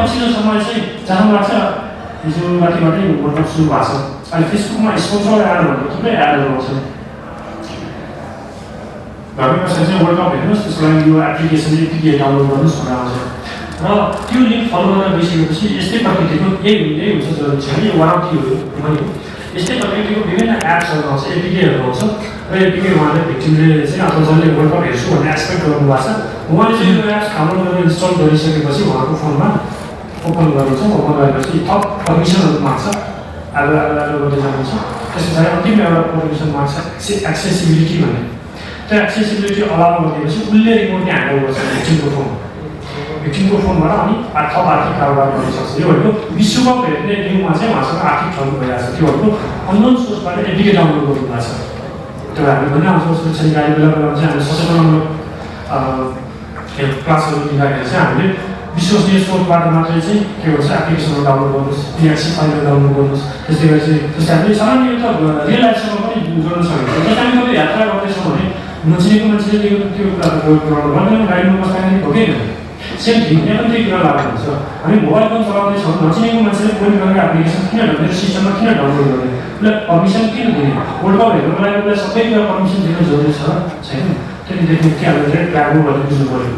पछिल्लो समय चाहिँ जहाँ लाग्छ हिजो रातिबाटै वर्ल्ड कप सुरु भएको छ। अहिले फेसबुकमा स्पोन्सर एडहरू थुप्रै एडहरू आउँछ। घरमै बसेर चाहिँ वर्ल्ड कप हेर्नुहोस्, त्यसको लागि यो एप्लिकेसन एपिके डाउनलोड गर्नुहोस् भनेर आउँछ। र त्यो लिङ्क फलो गरेर गइसकेपछि यस्तै प्रकृतिको यही हुन्छ जरुरी छैन, यो वान अफ मैले यस्तै प्रकृतिको विभिन्न एप्सहरू आउँछ, एपिकेहरू आउँछ र एपिके उहाँले भिक्टिमले चाहिँ अथवा जसले वर्ल्ड कप हेर्छु भन्ने एक्सपेक्ट गर्नुभएको छ उहाँले चाहिँ यो एप्स डाउनलोड गरेर इन्स्टल गरिसकेपछि उहाँको फोनमा ओपन गर्नुहुन्छ। ओपन गरेपछि थप पर्मिसनहरू माग्छ, आलो गर्दै जानुहुन्छ। त्यस पछाडि अन्तिम एउटा पर्मिसन माग्छ एक्सेसिबिलिटी भन्ने। त्यो एक्सेसिबिलिटी अलाउ गरिदिएपछि उसले रिमोटली ह्यान्डल गर्छ भिक्टिमको फोनबाट अनि थप आर्थिक कारोबार गर्न सक्छ। यो भनेको विश्वकप हेर्ने न्युमा चाहिँ उहाँसँग आर्थिक ठग भइरहेको छ। त्यो भनेको अननोन सोर्सबाट एपिके डाउनलोड गर्नुभएको छ। त्यो हामी भन्ने आउँछौँ सुरक्षा निकाय बेला बेलामा चाहिँ हामीले सचेतनामूलक क्लासहरू दिँदाखेरि चाहिँ हामीले विश्वसनीय स्रोतबाट मात्रै चाहिँ के भन्छ एप्लिकेसनहरू डाउनलोड गर्नुहोस्, पिएक्सी फाइलहरू डाउनलोड गर्नुहोस्। त्यस्तै गरी चाहिँ जस्तै हामीले सामान्य एउटा रियल लाइफसँग पनि जोड्न सकिन्छ। जस्तै हामी कतै यात्रा गर्दैछौँ भने नचिनेको मान्छेले त्यो कुराहरू प्रयोग गर्नु भन्दैन, गाडीमा बस्दाखेरि भोगेन सेम थिङ यहाँ पनि त्यही कुरा लागु हुन्छ। हामी मोबाइल फोन चलाउँदैछौँ, नचिनेको मान्छेले फोन गरेर एप्लिकेसन किन ढल्ने, सिस्टममा किन डाउनलोड गर्ने, उसलाई पर्मिसन किन दिने? वर्ल्ड कप हेर्नुको लागि उसलाई सबै कुरा पर्मिसन दिनु जरुरी छ छैन? त्यतिदेखि के हामीले प्लान हो भनेर बुझ्नु पऱ्यो।